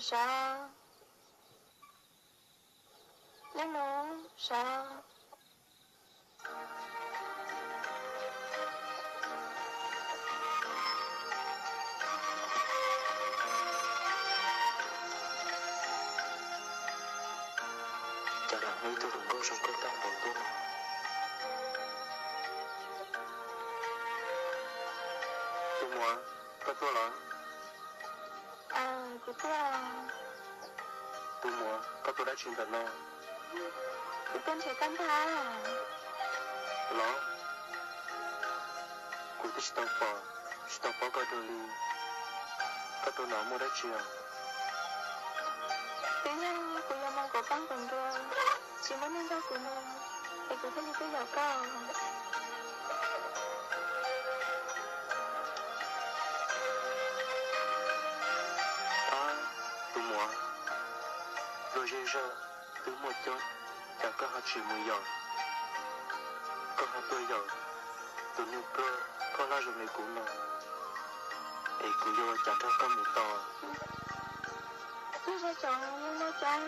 Sav, leej nus, sav. Cas lam muaj ib tug hluas nkauj zoo nkauj tag npaum ntuj. Tus muam, koj tuaj los? Kuv tuaj. Tus muam, koj tuaj dab tsi ntawm no? Kuv tuaj nrhiav koj ntag. Los, kuv twb tsis tau pom, tsis tau paub koj dua li. Koj tuaj no muaj dab tsi os? Twb yog kuv yuav mus kom pab nkaum ntua, tsis muaj neeg nrog kuv mus, es kuv thiaj li tuaj yaum koj. Ab, tus muam, luag zej zog twb muaj coob, cas koj ho tsis mus yaum? Koj ho tuaj yaum tus neeg pluag poj loj zoo li kuv no, es kuv yuav ua cas nrog koj mus tau? Luag zej tsoom yeej muaj coob,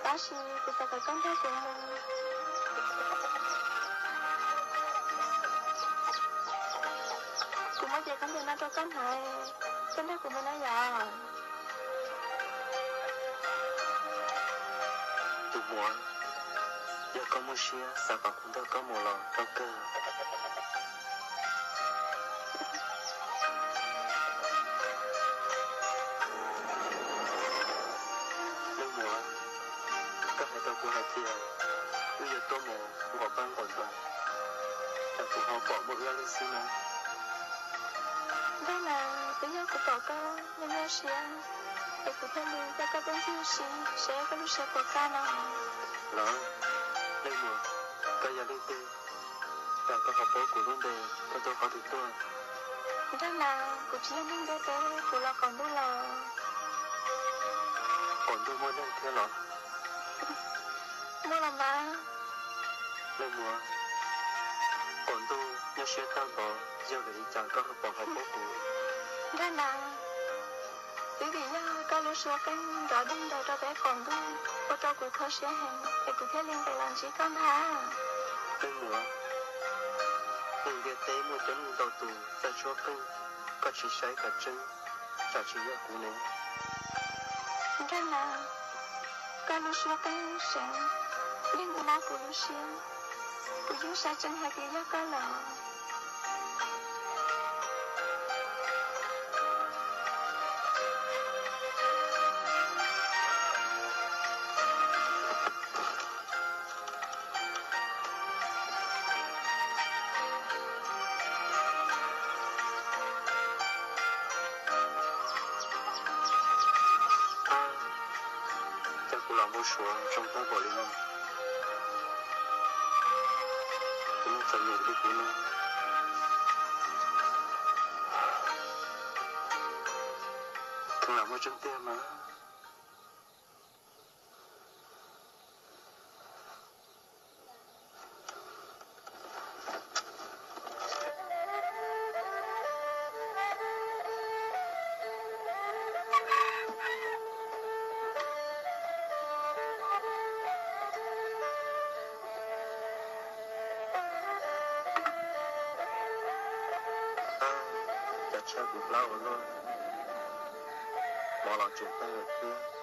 tab sis kuv xav kom koj nrog kuv mus. Kuv muab cev khaub ncaws no rau koj hnav, koj nrog kuv mus na yom. Tus muam, yog koj muaj siab xav kom kuv nrog koj mus los tau kawg. Leej muam, koj hais rau kuv hais tias wb yuav tuaj mus nkaum pab nkaum ntug, cas kuv ho pom muaj wb ob leeg xwb na? Nrog mas, twb yog kuv pom koj nyuaj nyuaj siab, es kuv thiaj li coj koj tuaj ncig ua si seb koj lub siab puas kaj no. Los, leej muam, koj yog leej twg, cas koj ho paub kuv lub npe, koj tuaj qhov twg tuaj? Nrog mas, kuv tsis yog neeg ntiaj teb, kuv los qaum ntuj los. Qaum ntuj muaj neeg thiab los? Muaj los mas. Leej muam, qaum ntuj nyuaj siab tag npaum, yog vim li cas koj ho pom ho paub kuv? Nrog mas, twb vim yog koj lub suab qeej nrov deg ntawd rau peb qaum ntuj, ua rau kuv kho siab heev, es kuv thiaj li nqis los ntsib koj ntag. Leej muam, neeg ntiaj teb muaj coob leej ntau tus txawj suab qeej, koj tsis saib kom tseeb, tsam tsis yog kuv ne. Nrog mas, koj lub suab qeej seev, yeej mob kuv lub siab, kuv yeej saib tseeb hais tias yog koj lawm. Cas kuv los npau suav zoo tag npaum li no, kuv neeg txom nyem li kuv no, kheev lam muaj tseeb tiag mas. Cas tshaj kuv plab ua luaj, mov los tseem tag lawm thiab.